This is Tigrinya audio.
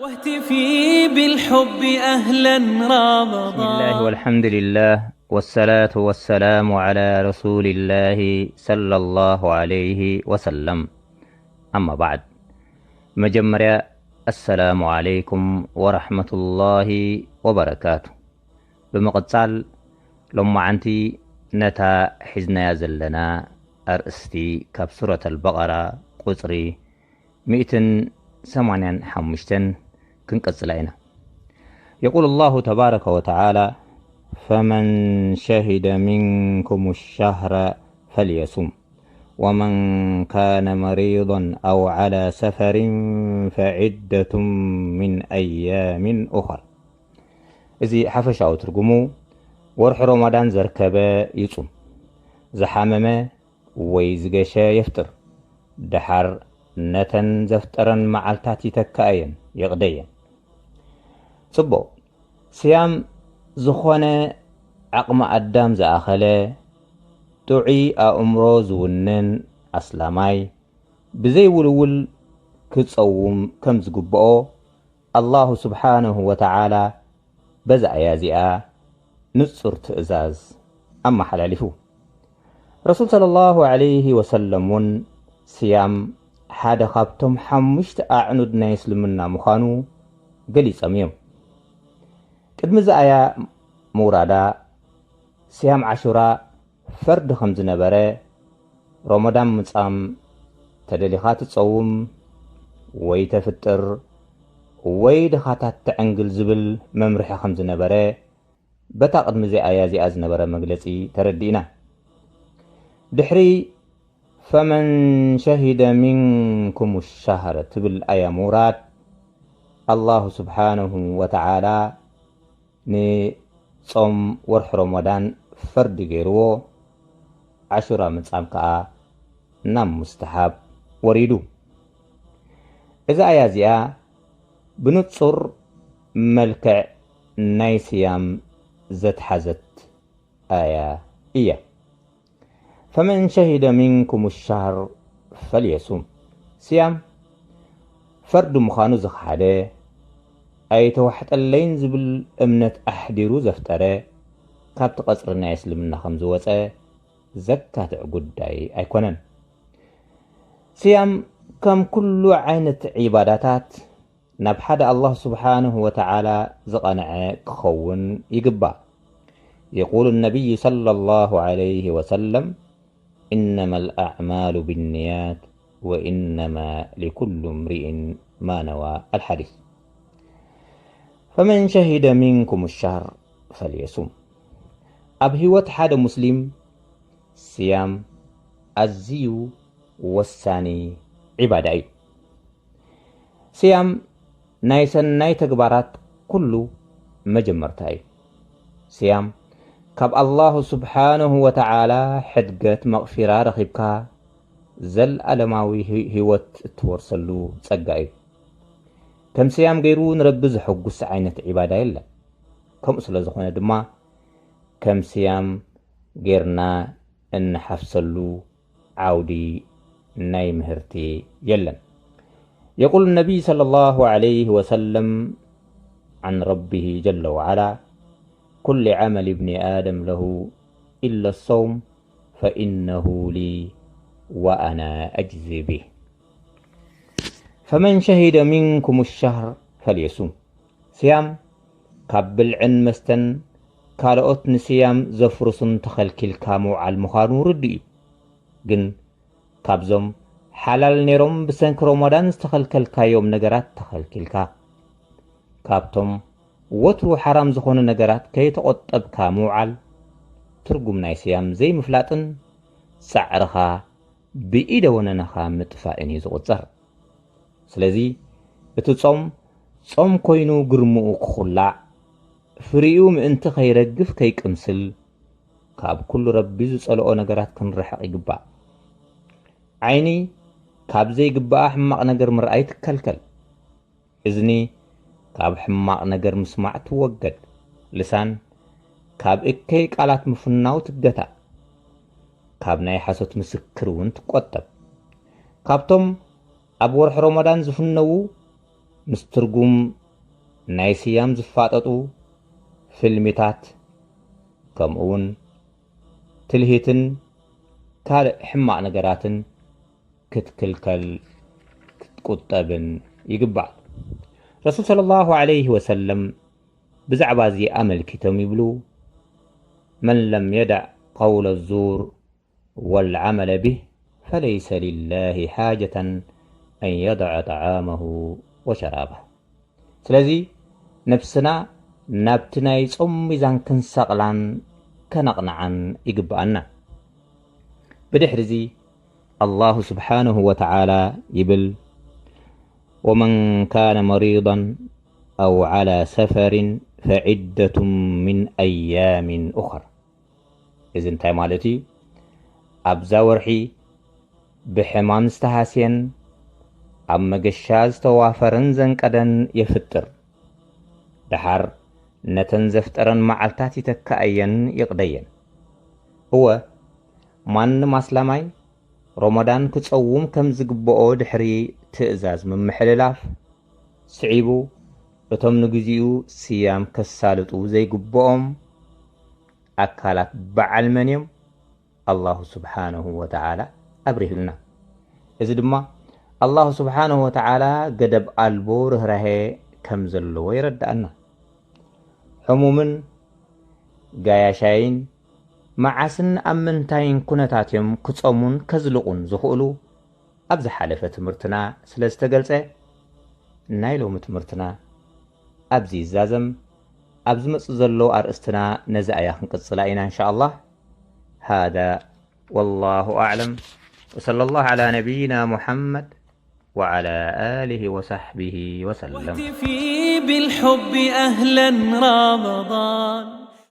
واهتفي بالحب أهلا رمضان. بسم الله والحمد لله والصلاة والسلام على رسول الله صلى الله عليه وسلم. أما بعد. መጀመርያ السلام عليكم ورحمة الله وبركاته. ብምቕጻል ሎማዓንቲ ነታ ሒዝናያ ዘለና ኣርእስቲ ካብ ሱረት ኣልበቐራ ቁጽሪ ሚእትን ሰማንያን ሓሙሽተን ክንቀጽላ ኢና። يقول الله تبارك وتعالى: فمن شهد منكم الشهر فليصم ومن كان مريضا أو على سفر فعدة من أيام أخر. እዚ ሓፈሻዊ ትርጉሙ፣ ወርሒ ሮማዳን ዘርከበ ይጹም፣ ዝሓመመ ወይ ዝገሸ የፍጥር፣ ደሓር ነተን ዘፍጠረን መዓልታት ይተክኣየን የቕደየን። ጽቡቕ፣ ስያም ዝኾነ ዓቕሚ ኣዳም ዝኣኸለ፣ ጥዑይ ኣእምሮ ዝውንን ኣስላማይ ብዘይውልውል ክጸውም ከም ዝግብኦ ኣላሁ ስብሓነሁ ወተዓላ በዛ ኣያ እዚኣ ንጹር ትእዛዝ ኣመሓላሊፉ። ረሱል ሰለላሁ ዐለይሂ ወሰለም እውን ስያም ሓደ ካብቶም ሓሙሽተ ኣዕኑድ ናይ እስልምና ምዃኑ ገሊጾም እዮም። ቅድሚ እዚ ኣያ ምውራዳ ስያም ዓሹራ ፈርዲ ከም ዝነበረ፣ ሮሞዳን ምጻም ተደሊኻ ትጸውም ወይ ተፍጥር ወይ ድኻታት ተዕንግል ዝብል መምርሒ ከም ዝነበረ በታ ቅድሚ እዚኣ ኣያ እዚኣ ዝነበረ መግለጺ ተረዲእና። ድሕሪ ፈመን ሸሂደ ሚንኩም ሻህረ ትብል ኣያ ምውራድ፣ ኣላሁ ስብሓነሁ ወተዓላ ንጾም ወርሒ ሮሞዳን ፈርዲ ገይርዎ፣ ዓሹራ ምጻም ከኣ ናብ ሙስተሓብ ወሪዱ። እዛ ኣያ እዚኣ ብንጹር መልክዕ ናይ ስያም ዘትሓዘት ኣያ እያ። ፈመን ሸሂደ ሚንኩም ሻህር ፈልየሱም። ስያም ፈርዲ ምዃኑ ዝኸሓደ፣ ኣይተዋሕጠለይን ዝብል እምነት ኣሕዲሩ ዘፍጠረ፣ ካብቲ ቀጽሪ ናይ እስልምና ከም ዝወጸ ዘካትዕ ጉዳይ ኣይኮነን። ስያም ከም ኩሉ ዓይነት ዒባዳታት ናብ ሓደ ኣላህ ስብሓንሁ ወተዓላ ዝቐንዐ ክኸውን ይግባእ። የቁሉ ነቢይ ሰለላሁ ዐለይሂ ወሰለም፣ ኢነማ ልኣዕማሉ ብንያት ወኢነማ ሊኩሉ እምሪእን ማ ነዋ። ኣልሓዲስ። ፈመን ሸሂደ ሚንኩም ሻህር ፈልየሱም። ኣብ ህይወት ሓደ ሙስሊም ስያም ኣዝዩ ወሳኒ ዒባዳ እዩ። ስያም ናይ ሰናይ ተግባራት ኩሉ መጀመርታ እዩ። ስያም ካብ ኣላሁ ስብሓንሁ ወተዓላ ሕድገት መቕፊራ ረኺብካ ዘለኣለማዊ ህይወት እትወርሰሉ ጸጋ እዩ። ከም ስያም ገይሩ ንረቢ ዘሐጉስ ዓይነት ዒባዳ የለን። ከምኡ ስለ ዝኾነ ድማ ከም ስያም ጌርና እንሓፍሰሉ ዓውዲ ናይ ምህርቲ የለን። የቁል ነቢይ ሰለላሁ ዐለይሂ ወሰለም ዐን ረቢሂ ጀለ ወዐላ፣ ኩሉ ዐመል እብኒ ኣደም ለሁ ኢለ ሰውም ፈኢነሁ ሊ ወአና አጅዚ ቢህ። ፈመን ሸሂደ ሚንኩም ሻህር ፈልየሱም። ስያም ካብ ብልዕን መስተን ካልኦት ንስያም ዘፍርሱን ተኸልኪልካ ምውዓል ምዃኑ ርዱእ እዩ። ግን ካብዞም ሓላል ነይሮም ብሰንኪ ሮሞዳን ዝተኸልከልካዮም ነገራት ተኸልኪልካ፣ ካብቶም ወትሩ ሓራም ዝኾኑ ነገራት ከይተቖጠብካ ምውዓል፣ ትርጉም ናይ ስያም ዘይምፍላጥን ጻዕርኻ ብኢደ ወነነኻ ምጥፋእን እዩ ዝቑጸር። ስለዚ እቲ ጾም፣ ጾም ኮይኑ ግርምኡ ክኹላዕ፣ ፍሪኡ ምእንቲ ከይረግፍ ከይቅምስል፣ ካብ ኩሉ ረቢ ዝጸልኦ ነገራት ክንርሕቕ ይግባእ። ዓይኒ ካብ ዘይግባኣ ሕማቕ ነገር ምርኣይ ትከልከል። እዝኒ ካብ ሕማቕ ነገር ምስማዕ ትወገድ። ልሳን ካብ እከይ ቃላት ምፍናው ትገታእ። ካብ ናይ ሓሶት ምስክር እውን ትቆጠብ። ካብቶም ኣብ ወርሒ ሮሞዳን ዝፍነዉ ምስ ትርጉም ናይ ስያም ዝፋጠጡ ፊልሚታት፣ ከምኡውን ትልሂትን ካልእ ሕማቕ ነገራትን ክትክልከል ክትቁጠብን ይግባእ። ረሱል ሰለላሁ ዐለይሂ ወሰለም ብዛዕባ እዚ ኣመልኪቶም ይብሉ፣ መን ለም የዳዕ ቀውለ ዙር ወልዓመለ ቢህ ፈለይሰ ሊላሂ ሓጀተን ኣን የደዐ ጠዓመሁ ወሸራበህ። ስለዚ ነብስና ናብቲ ናይ ጾም ሚዛን ክንሰቕላን ከነቕንዓን ይግብኣና። ብድሕሪ እዚ ኣላሁ ስብሓንሁ ወተዓላ ይብል፣ ወመን ካነ መሪዳን ኣው ዓላ ሰፈሪን ፈዒደቱን ሚን ኣያሚን ኡኸር። እዚ እንታይ ማለት እዩ? ኣብዛ ወርሒ ብሕማም ዝተሃስየን ኣብ መገሻ ዝተዋፈረን ዘንቀደን የፍጥር። ደሓር ነተን ዘፍጠረን መዓልታት ይተክኣየን ይቕደየን። እወ፣ ማንም ኣስላማይ ሮሞዳን ክጸውም ከም ዝግብኦ ድሕሪ ትእዛዝ ምምሕልላፍ ስዒቡ፣ እቶም ንግዚኡ ስያም ከሳልጡ ዘይግብኦም ኣካላት በዓል መን እዮም? ኣላሁ ስብሓነሁ ወተዓላ ኣብሪሁልና። እዚ ድማ ኣላሁ ስብሓነሁ ወተዓላ ገደብ ኣልቦ ርህራሄ ከም ዘለዎ የረድኣና። ሕሙምን ጋያሻይን መዓስን ኣብ ምንታይን ኩነታት እዮም ክጸሙን ከዝልቑን ዝኽእሉ ኣብ ዝሓለፈ ትምህርትና ስለ ዝተገልጸ፣ ናይ ሎሚ ትምህርትና ኣብዚ ይዛዘም። ኣብ ዝመጽእ ዘሎ ኣርእስትና ነዚ ኣያ ክንቅጽላ ኢና እንሻ ኣላህ። ሃዛ ወላሁ ኣዕለም ወሰለ ላሁ ዓላ ነቢይና ሙሓመድ ወዓላ ኣሊሂ ወሳሕቢሂ ወሰለም። واهتفي بالحب أهلا رمضان.